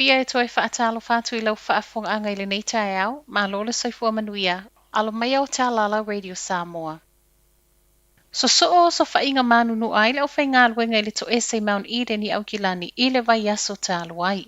Pia e toe faatalofa atu i lau faafofogaaga i lenei taeao, malo le soifua manuia, alo maia o Talala Radio Samoa. Sosoo osofaiga manunua ai le aufaigaluega i le toese i Mount Eden i Aukilani i le vaiaso talu ai.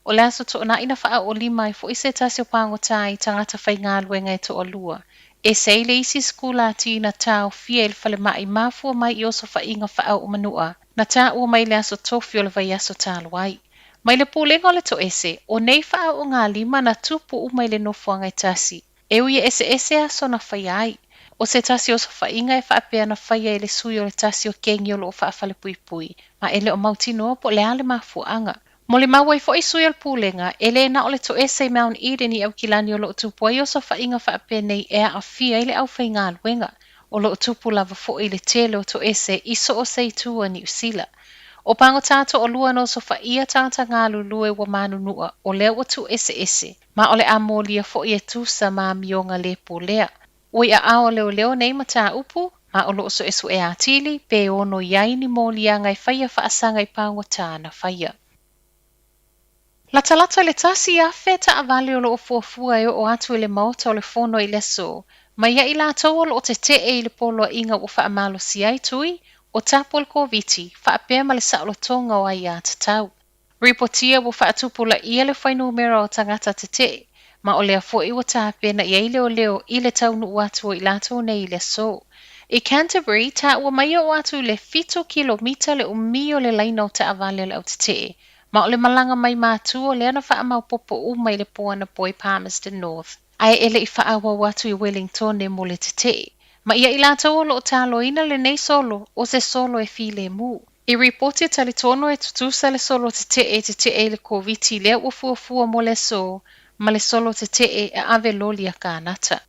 O le aso Toonai na faaoolima ai foi se tasi o pagota i tagata faigaluega e toalua. Ese ai le isi sikulati na taofia i le falemai mafua mai i osofaiga faaoomanua na taua mai i le aso Tofi o le vaiaso talu ai. Mai le pulega o le toese, o nei faaoogalima na tupu uma i le nofoaga e tasi, e ui e eseese aso na faia ai. O se tasi o osofaiga e faapea na faia e le sui o le tasi o kengi o loo faafalepuipui, ma e le o mautinoa po o le a le mafuaaga. Molimau ai foi sui o le pulega, e le na o le toese i Mount Eden i Aukilani o loo tupu ai osofaiga faapenei e aafia ai le aufaigaluega. O lo o tupu lava foi i le tele o toese i so o se itu o Niu Sila. O pagota toalua na osofaia tagata galulue ua manunua, o lea ua tuueseese, ma o le a molia foi e tusa ma amioga le pulea. Ua i aao o leoleo nei mataupu, ma o lo o suesue atili pe ono i ai ni moliaga e faia faasaga i pagota na faia. Latalata i le 1,000 taavale o lo o fuafua e oo atu i le Maota o le Fono i le aso, mai ia i latou o lo o tetee i le poloaiga ua faamalosia ai tui o tapu o le Koviti faapea ma le saolotoga o aiatatau. Ripotia ua faatupulaia le fuainumera o tagata tetee, ma o lea foi ua tapena i ai leoleo i le taunuu atu o i latou nei i le aso. I Canterbury, taua mai e oo atu i le 7 kilomita le umi o le laina o taavale a le autetee, Ma o le malaga mai matua lea na faamaopoopo uma i le po anapo i Palmerston North, ae e le i faaauau atu i Wellingtone mo le tetee. Ma ia i latou o lo o taloina lenei solo, o se solo e filemu. I ripoti e talitonu e tutusa le solo tetee e tetee i le Koviti lea ua fuafua mo le aso ma le solo tetee e ave loli a kānata.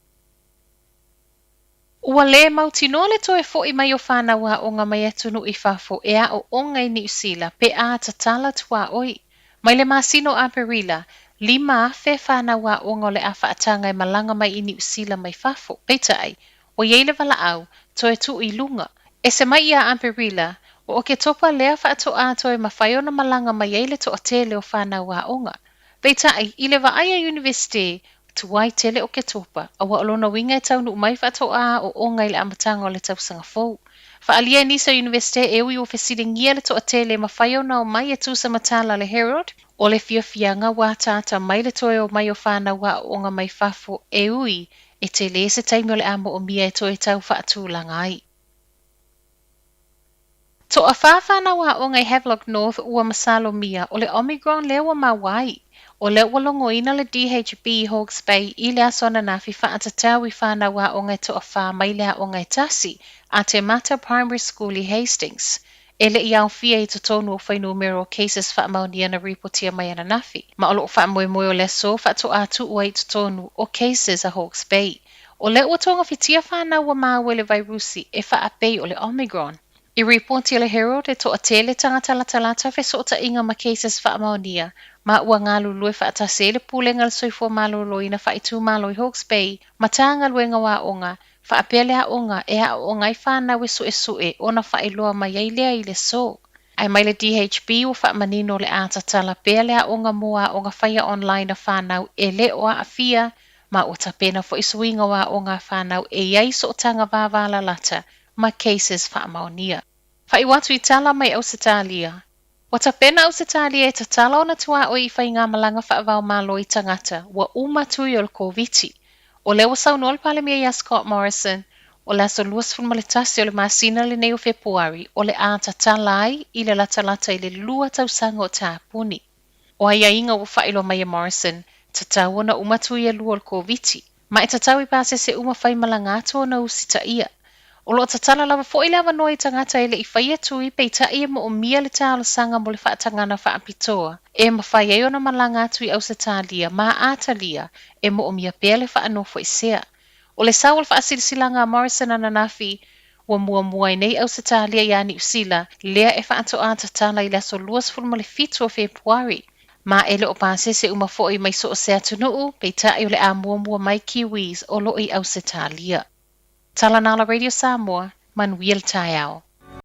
Ua le mautinoa le toe fo'i mai o fanau aoga mai atunuu i fafo e aooga i Niu Sila pe a tatala tuaoi. Mai le masina o Aperila, 5,000 fanau aoga o le a faataga e malaga mai i Niu Sila mai fafo. Peitai, ua i ai le valaau, toe tuu i luga. Ese mai ia Aperila, o Oketopa lea faatoa toe mafai ona malaga mai ai le toatele o fanau aoga. Peitai, i le vaai a Iunivesite, Tuai tele Oketopa, aua o lona uiga e taunuu mai faatoa aooga i le amataga o le tausaga fou. Faaalia e nisi o Iunivesite e ui ua fesiligia le toatele e mafai ona omai e tusa ma tala a le Herald, o le fiafiaga ua ataata mai le toe omai o fanau aooga mai fafo e ui e tele se taimi o le a moomia e toe tau faatulaga ai. Toafa fanau aoga i Havelock North ua masalomia, o le Omicron lea ua maua ai. O lea ua logoina le DHB i Hawke's Bay i le aso ananafi faatatau i fanau aoga e toafa mai le aoga e tasi a Te Mata Primary School i Hastings. E le i aofia i totonu o fuainumera o cases faamaonia na ripotia mai ananafi, ma o lo o faamoemoe o le aso faatoa tuu ai i totonu o cases a Hawke's Bay. O lea ua togafitia fanau ua maua i le vairusi e faapei o le Omicron. I ripoti a le Herald e toatele tagata latalata fesootaiga ma cases faamaonia, ma ua galulue faatasi ai le Pulega o le Soifua Maloloina Faaitumalo i Hawke's Bay ma Matagaluega o Aoga, faapea le aoga e aooga ai fanau e suesue ona faailoa mai ai lea i le aso. Ae mai le DHB ua faamanino o le a tatala pea le aoga mo aoga faia online a fanau e le o aafia ma ua tapena foi suiga o aoga a fanau e i ai sootaga vavalalata ma cases faamaonia. Faaiu atu i tala mai Ausetalia. Ua tapena Ausetalia e tatala ona tuaoi i faigamalaga faava-o-Malo i tagata ua uma tui o le Koviti. O lea ua saunoa le Palemia ia Scott Morrison, o le aso 21 o le masina lenei o Fepuari o le a tatala ai i le latalata i le 2 tausaga o tapuni. O aiaiga ua faailoa mai e Morrison, tatau ona uma tui e lua o le Koviti, ma e tatau i pasese uma faimalaga atu ona usitaia. O lo o tatala lava foi le avanoa i tagata e le i faia tui peitai e moomia le talosaga mo le faatagana faapitoa e mafai ai ona malaga atu i Ausetalia ma Atalia e moomia pea le faanofoesea. O le sao o le faasilasilaga a Morrison ananafi, ua muamua ai nei Ausetalia iā Niu Sila lea e faatoa tatala i le aso 27 o Fepuari. Ma e le o pasese uma foi mai so o se atunuu, peitai o le a muamua mai Kiwis o lo o i Ausetalia. Tala Nala Radio Samoa, manuia le taeao.